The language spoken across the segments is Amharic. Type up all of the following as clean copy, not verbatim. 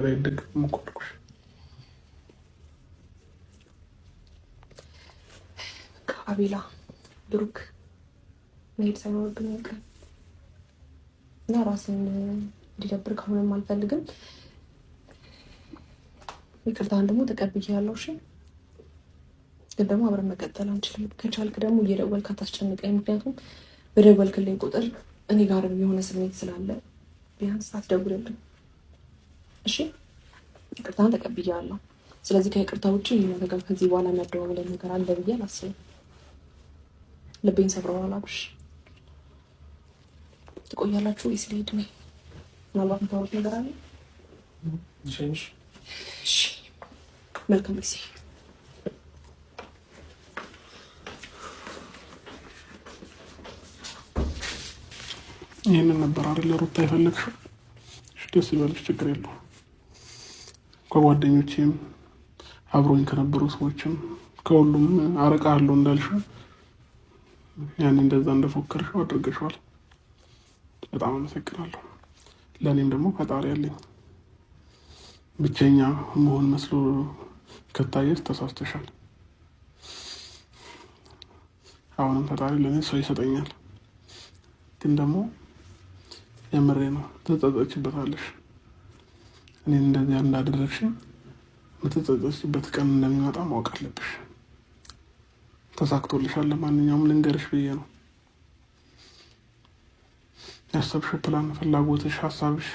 አይደገምም እኮ አልኩሽ። አቤላ፣ ብሩክ፣ መሄድ ሳይኖርብኝ አይቀርም እና ራስን እንዲደብር ከሆነም አልፈልግም። ይቅርታህን ደግሞ ተቀብያለሁ። እሺ፣ ግን ደግሞ አብረን መቀጠል አንችልም። ከቻልክ ደግሞ እየደወልክ አታስጨንቀኝ። ምክንያቱም በደወልክልኝ ቁጥር እኔ ጋርም የሆነ ስሜት ስላለ ቢያንስ አትደውልልኝ። እሺ፣ ይቅርታህን ተቀብያለሁ። ስለዚህ ከይቅርታ ውጭ ይህ ነገር ከዚህ በኋላ የሚያደዋውለን ነገር አለ ብዬ አላስብም። ልቤን ሰብረዋል። አብርሽ፣ ትቆያላችሁ ወይስ ልሄድ ነው? ምናልባት የምታወሩት ነገር አለ? እሺ፣ መልካም ጊዜ። ይህንን ነበር አይደል ሩታ የፈለግሽው? ደስ ይበልሽ፣ ችግር የለውም። ከጓደኞቼም አብሮኝ ከነበሩ ሰዎችም ከሁሉም አረቃ አለው እንዳልሽው ያኔ እንደዛ እንደፎከርሽው አድርገሽዋል። በጣም አመሰግናለሁ። ለእኔም ደግሞ ፈጣሪ አለኝ። ብቸኛ መሆን መስሎ ከታየሽ ተሳስተሻል። አሁንም ፈጣሪ ለእኔ ሰው ይሰጠኛል። ግን ደግሞ የምሬ ነው፣ ትጸጸችበታለሽ። እኔ እንደዚያ እንዳደረግሽኝ የምትጸጸችበት ቀን እንደሚመጣ ማወቅ አለብሽ። ተሳክቶልሻል። ለማንኛውም ልንገርሽ ብዬ ነው። ያሰብሽው ፕላን፣ ፍላጎትሽ፣ ሀሳብሽ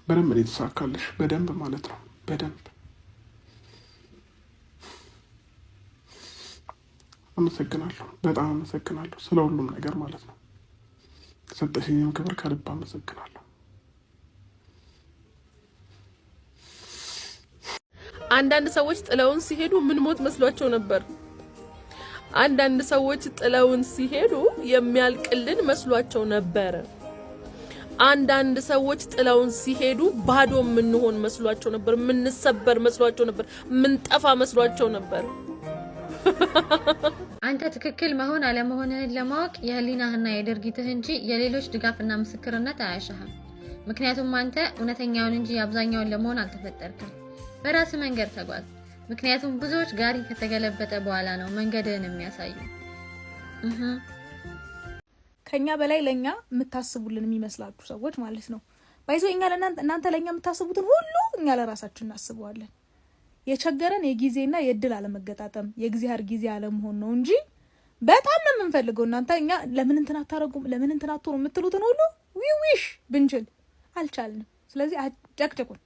በደንብ ነው የተሳካልሽ። በደንብ ማለት ነው። በደንብ አመሰግናለሁ። በጣም አመሰግናለሁ ስለ ሁሉም ነገር ማለት ነው። ሰጠሽኝም ክብር ከልብ አመሰግናለሁ። አንዳንድ ሰዎች ጥለውን ሲሄዱ ምን ሞት መስሏቸው ነበር። አንዳንድ ሰዎች ጥለውን ሲሄዱ የሚያልቅልን መስሏቸው ነበር። አንዳንድ ሰዎች ጥለውን ሲሄዱ ባዶ የምንሆን መስሏቸው ነበር። የምንሰበር መስሏቸው ነበር። የምንጠፋ መስሏቸው ነበር። አንተ ትክክል መሆን አለመሆንህን ለማወቅ የህሊናህና የድርጊትህ እንጂ የሌሎች ድጋፍና ምስክርነት አያሻህም። ምክንያቱም አንተ እውነተኛውን እንጂ የአብዛኛውን ለመሆን አልተፈጠርክም። በራስህ መንገድ ተጓዝ። ምክንያቱም ብዙዎች ጋሪ ከተገለበጠ በኋላ ነው መንገድህን የሚያሳዩ። ከኛ በላይ ለእኛ የምታስቡልን የሚመስላችሁ ሰዎች ማለት ነው። By the way እኛ ለእናንተ፣ እናንተ ለእኛ የምታስቡትን ሁሉ እኛ ለራሳችን እናስበዋለን። የቸገረን የጊዜና የእድል አለመገጣጠም፣ የእግዚአብሔር ጊዜ አለመሆን ነው እንጂ በጣም ነው የምንፈልገው። እናንተ እኛ ለምን እንትን አታረጉም፣ ለምን እንትን አትሆኑ የምትሉትን ሁሉ we wish ብንችል አልቻልንም። ስለዚህ አጨቅጭቁን።